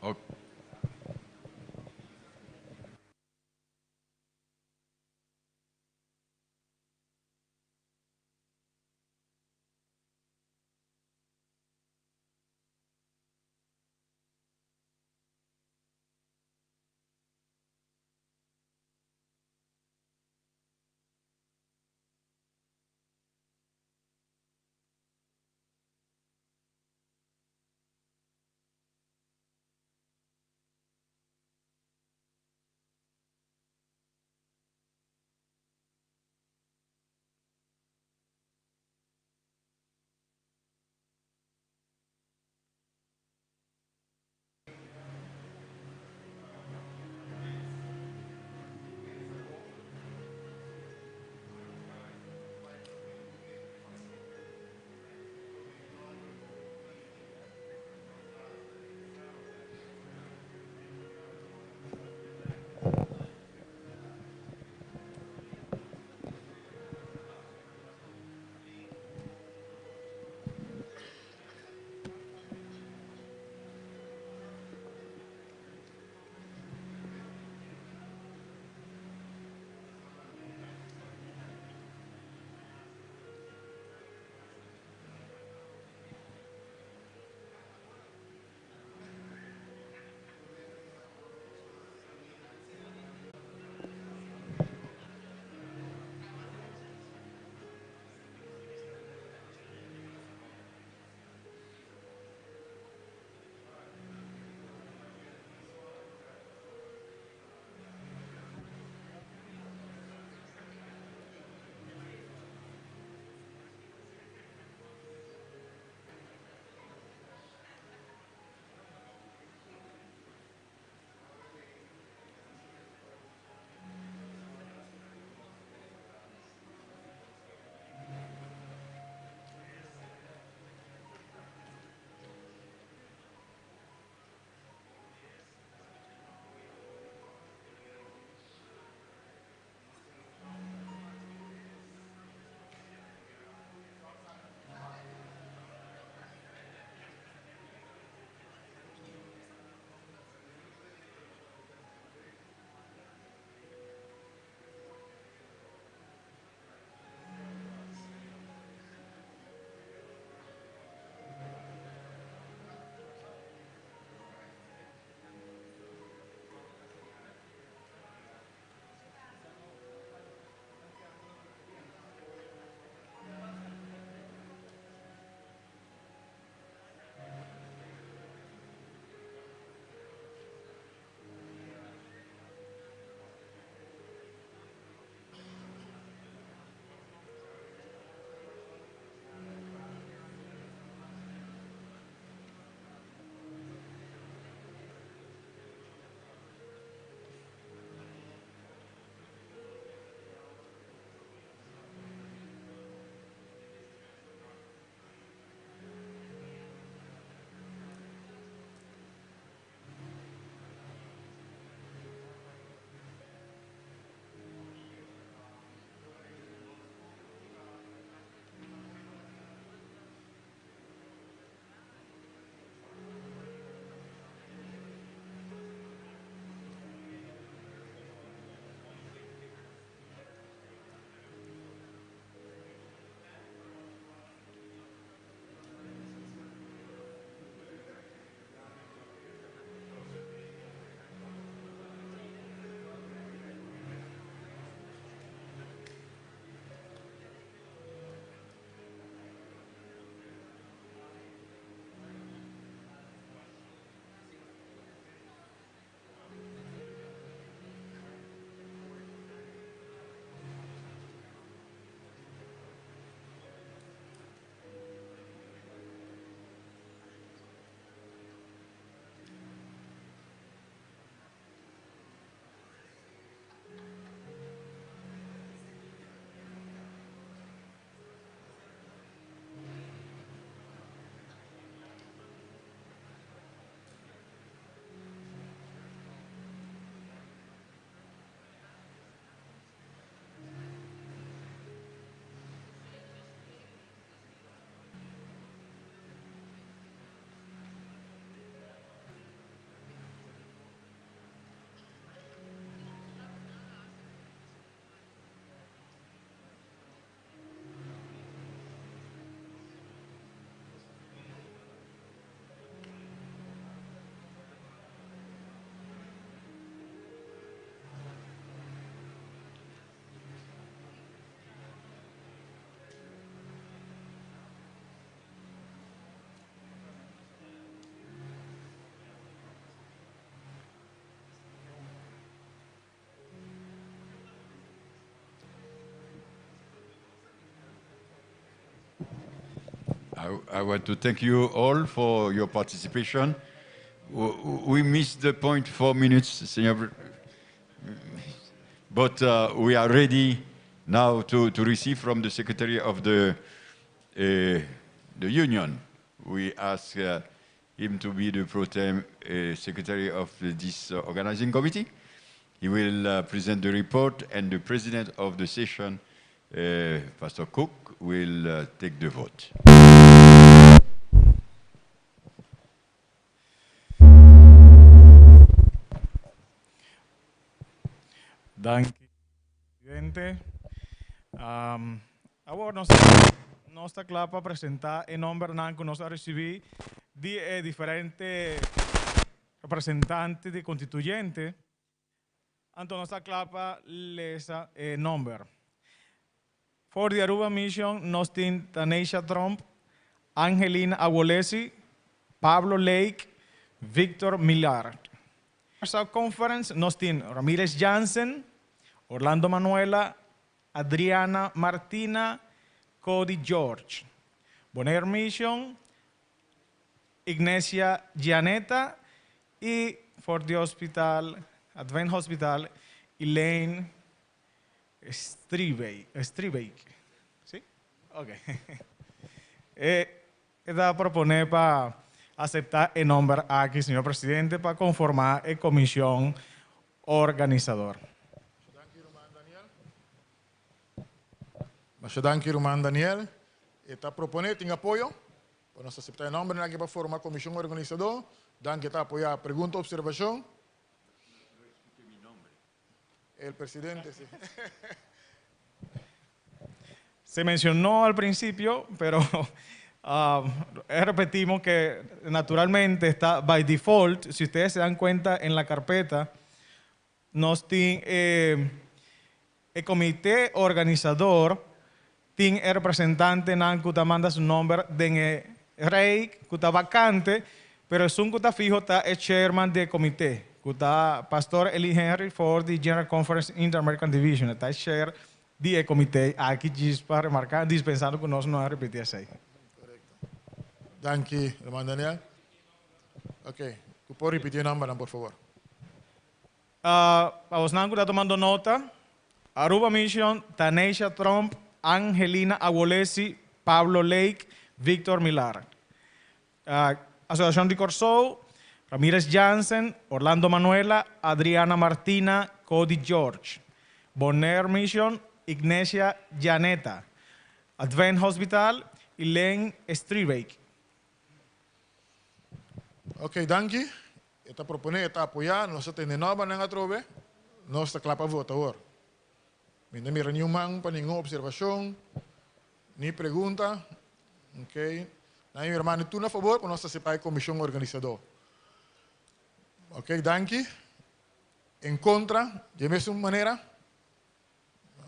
Ok. I, I want to thank you all for your participation. We missed the point 4 minutes, Señor, but we are ready now to receive from the Secretary of the Union. We ask him to be the pro tem Secretary of this organizing committee. He will present the report and the President of the session, Pastor Cook, will take the vote. Danki, presidente. Awor nos ta kla pa presentá e nòmbernan ku nos a risibí di e diferente representante di konstituyente. Anto nos ta kla pa lesa e nòmber. For di Aruba Mission nos tin Taneisha Tromp, Angelina Awolesi, Pablo Lake, Victor Millard. South Conference nos tin Ramirez Jansen, Orlando Manuela, Adriana Martina, Cody George. Bonaire Mission, Ignacia Gianetta i for the Hospital, Advent Hospital, Elaine Stribeek. Si? Ok. E ta proponé pa aseptá e nòmber aki, señor presidente, pa konformá e komishon organisadó. Danki, ruman Daniel. Masha danki, ruman Daniel. E ta proponé, tin apoyo? Pa nos aseptá e nòmber aki pa forma komishon organisadó. Danki, ta apoyá. Pregunta, opservashon? El presidente, sí. Se mencionó al principio, pero repetimos que naturalmente está by default. Si ustedes se dan cuenta en la carpeta, nos tin e komité organisadó tin e representantenan ku ta manda su nòmber den e rei ku ta vakante, pero esun ku ta fiho ta e chairman di komité, ku ta Pastor Eli Henry for the General Conference Inter-American Division, ta chair di e komité aki djis pa remarká, dispensando ku nos no a repetí esei. Danki, ruman Daniel. Ok, por repetí e nòmber, por fabor. Pa boso ku ta tumando nota, Aruba Mission, Tanesha Tromp, Angelina Awolesi, Pablo Lake, Victor Millar. Asosiashon di Kòrsou, Ramirez Jansen, Orlando Manuela, Adriana Martina, Cody George. Bonaire Mission, Ignacia Janeta. Advent Hospital, Elaine Stribeek. Ok, danki. E ta proponé, e ta apoyá, nos ta tende nòmbernan atrobe, nos ta kla pa vota awor. Mi no mira ningun man pa ningun opservashon, ni pregunta. Ok. Nou, ruman, tur na fabor pa nos aseptá e komishon organisadó. Ok, danki. En kontra, di mesun manera.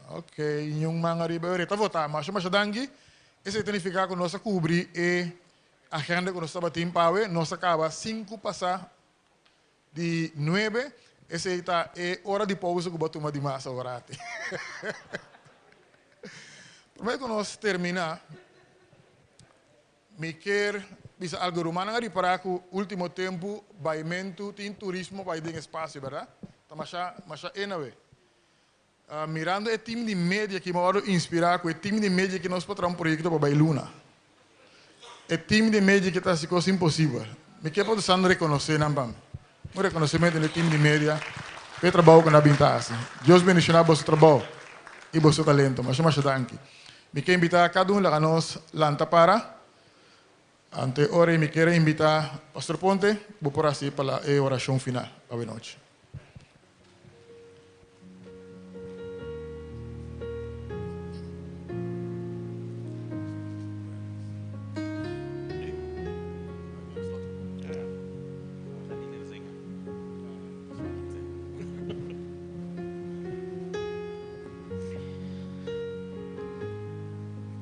Ok, ningun man ariba, ta votá. Masha, masha danki. Esei ta nifiká ku nos a kubri e agenda ku nos tabatin pa awe. Nos a kaba 9:05. Esei ta e ora di pousa ku bo a tuma di mas awor. Promé ku nos terminá, mi ke bisa algu, ruman, a ripará ku último tempu baimentu tin turismo bai den espasio, berdat? Ta masha masha enawe. Mirando e team di media ku mi a inspirá ku e team di media ku nos por un proyekto pa luna. E team di media ku ta hasi kos imposibel. Mi ke por rekonosé nan pa mi. Un rekonosementu di team di media pa e trabou ku nan a bin ta hasi. Dios bendishoná boso trabou i boso talento. Masha masha danki. Mi ke invitá kada un laga nos lanta para. Ante ora mi ke invitá Pastor Ponte, bo por hasi pa e orashon final. Bon nochi.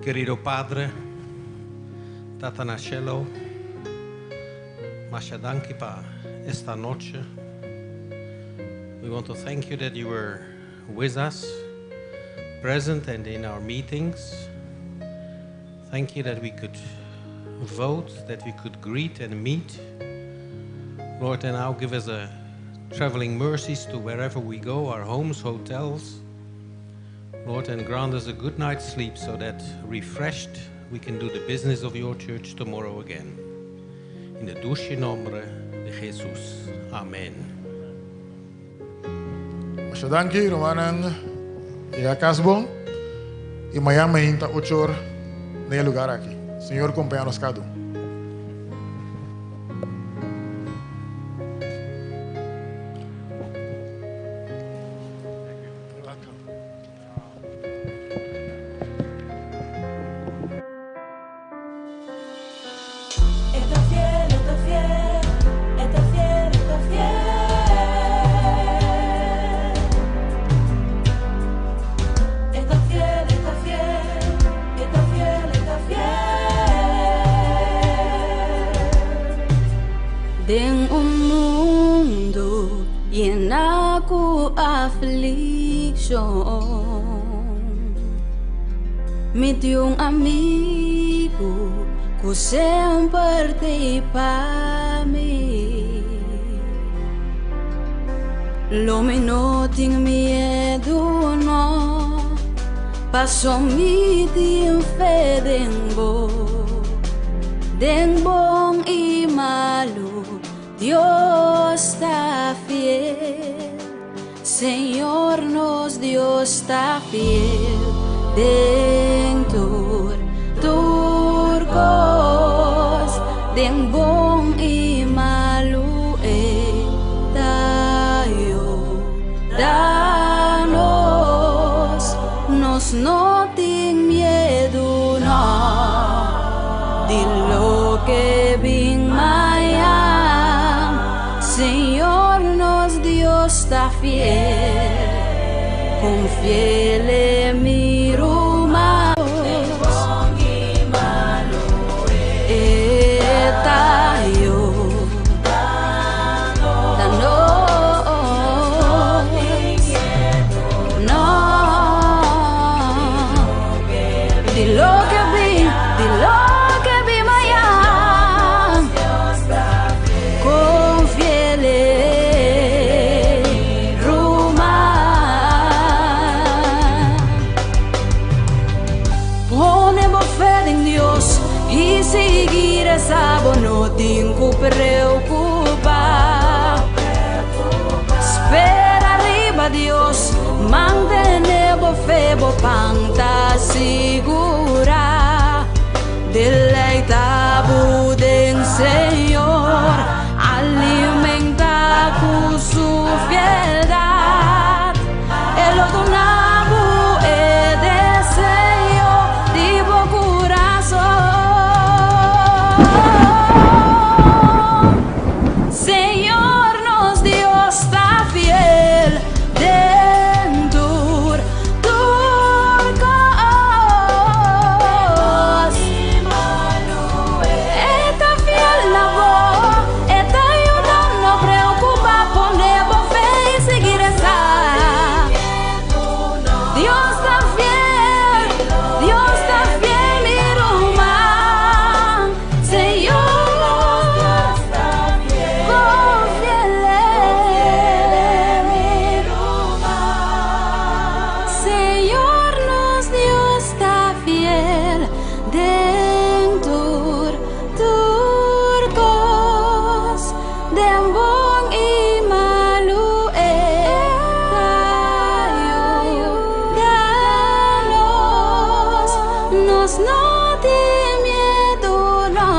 Querido Padre, Tata na Cielo, Masha danki pa esta nochi. We want to thank you that you were with us, present and in our meetings. Thank you that we could vote that we could greet and meet. Lord, and now give us a traveling mercies to wherever we go, our homes, hotels. Lord, and grant us a good night's sleep so that refreshed we can do the business of your church tomorrow again. In the dushi nomber di Jesus. Amen. Masha danki, rumannan. Yega kas bon. I mañan mainta och'or na e lugar aki. Señor kompañá nos kada un. E ta fiel, e ta fiel, e ta fiel, e ta fiel. E ta fiel, e ta fiel, e ta fiel, e ta fiel. Den un mundu yená ku aflikshon, mi tin un amigu ku semper t'ei pa mi. Lo mi no tin miedu, no, paso mi tin fe den bo. Den bon i malu, Dios ta fiel. Señor nos Dios ta fiel. Den tur, tur kos, den bon i malu e ta yuda nos. Nos no tin miedu, no, di loke bin mañan. Señor nos Dios ta fiel. Konfi'é, mi ruman. E ta yuda nos. No. Di loke bin, di loke bin mañan. Konfi'é, ruman. Pone bo fe den Dios i sigui resa, bo no tin ku preokupá. Spera riba Dios, mantené bo fe, bo pan ta sigurá. Deleitá bo den Señor, alimentá ku su fieldat. E lo duna bo e deseo di bo kurason. Señor nos Dios ta fiel den tur, tur kos. E ta fiel na bo, e ta yuda, no preokupá, pone bo fe i sigui resa. Dios ta fiel, Dios ta fiel, mi ruman. Señor, konfi'é. Señor nos Dios ta fiel den tur, tur kos, den bon i malu e ta yuda nos. Nos no tin miedu, no,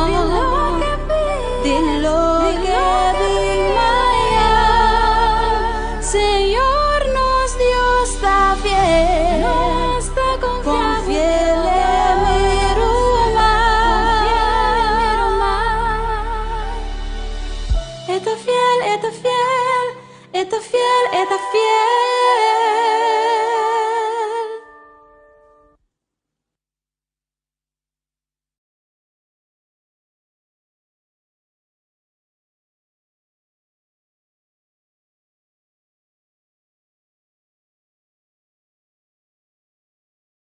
di loke bin mañan. Señor nos Dios ta fiel. Konfi'é, mi ruman. E ta fiel, e ta fiel, e ta fiel, e ta fiel.